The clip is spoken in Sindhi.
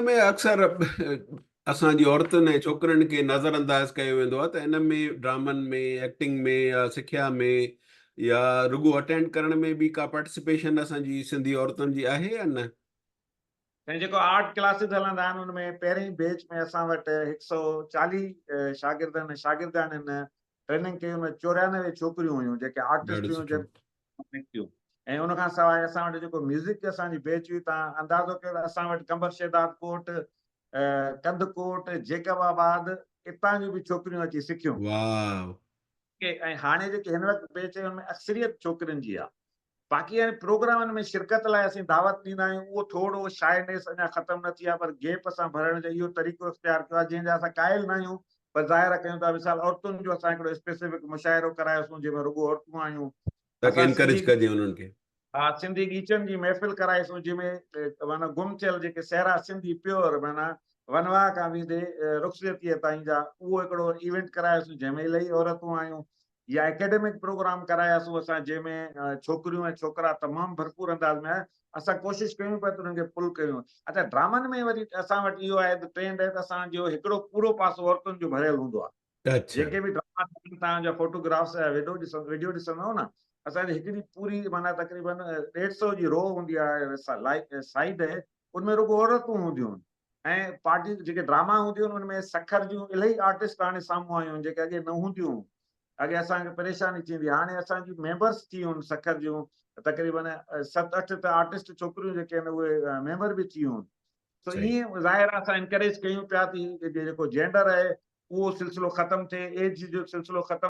۾ اڪثر اسان جي عورتن ۽ ڇوڪرين کي نظر انداز ڪيو ويندو آهي ته ان ۾ ڊرامن ۾ ايڪٽنگ ۾ يا سکيا ۾ يا رڳو اٽينڊ ڪرڻ ۾ به ڪا پارٽيسپيشن اسان جي سنڌي عورتن جي آهي يا نه؟ سائين جيڪو آرٽ ڪلاسز هلندا آهن ان ۾ پهرين بيچ ۾ اسان وٽ هڪ سئو 40 شاگردن ۽ شاگردياڻين ٽريننگ ڪئي ان ۾ 94 ڇوڪريون هيون جيڪي آرٽسٽ هيون نڪتيون ۽ ان کان سواء اسان وٽ جيڪو ميوزڪ اسان جي بيچ هئي تان اندازو ڪيو ته اسان وٽ قمبر شهداد ڪوٽ، ڪنڌ ڪوٽ، جيڪب آباد اتان جون به ڇوڪريون اچي سکيون. واو. ۽ هاڻي جيڪي هن وقت بيچ آهي ان ۾ اڪثريت ڇوڪرين جي آهي. باقي هاڻي پروگرامن ۾ شرڪت لاء اسين دعوت ڏيندا آهيون اهو ٿورو شائنيس اڃا ختم نه ٿي آهي پر گيپ اسان ڀرڻ جو اهو طريقو اختيار ڪيو آهي جنهن جا اسان قائل نه آهيون پر ظاهر ڪيون ٿا مثال عورتن جو اسان هڪڙو اسپيسفڪ مشاعرو ڪرايوسون جنهن ۾ رڳو عورتون آيون. تاڪه انڪريج ڪجي انهن کي. ها سنڌي ڳيچن جي محفل ڪرائيسون جنهن ۾ معنيٰ گم ٿيل جيڪي سهرا سنڌي پيور معنيٰ ونواهه کان ويندي رخصتيء تائين جا اهو هڪڙو ايونٽ ڪرايوسون جنهن ۾ الاهي عورتون آيون يا اڪيڊمڪ پروگرام ڪراياسون اسان جنهن ۾ ڇوڪريون ۽ ڇوڪرا تمام ڀرپور انداز ۾ آيا اسان ڪوشش ڪيون پيا ته انهن کي پل ڪيون. اڇا ڊرامن ۾ وري اسان وٽ اهو آهي ته ٽرينڊ آهي ته اسان جو هڪڙو پورو پاسو عورتن جو ڀريل هوندو آهي. جيڪي به ڊراما ٺهن توهان جا فوٽوگرافس يا ويڊيو ڏسندو ويڊيو ڏسندو نه اسان جي هڪڙي پوري معنيٰ تقريبن 150 جي رو هوندي آهي سائيڊ ان ۾ رڳو عورتون هونديون آهن ۽ پارٽي جيڪي ڊراما هونديون آهن ان ۾ سکر جون الاهي آرٽسٽ هاڻي سامهون آيون آهن جيڪي اڳي نه هونديون هيون اڳي اسان کي پريشاني ٿيندي هاڻي اسان جي ميمبرس ٿي ويون سکر جون تقريبن 7 8 ته آرٽسٽ ڇوڪريون جيڪي آهن اهي ميمبر به ٿي ويون سو ائين ظاهر آهي اسان انڪريج ڪيون پيا ته جيڪو جينڊر آهي اهو سلسلو ختم ٿئي، ايج جو سلسلو ختم.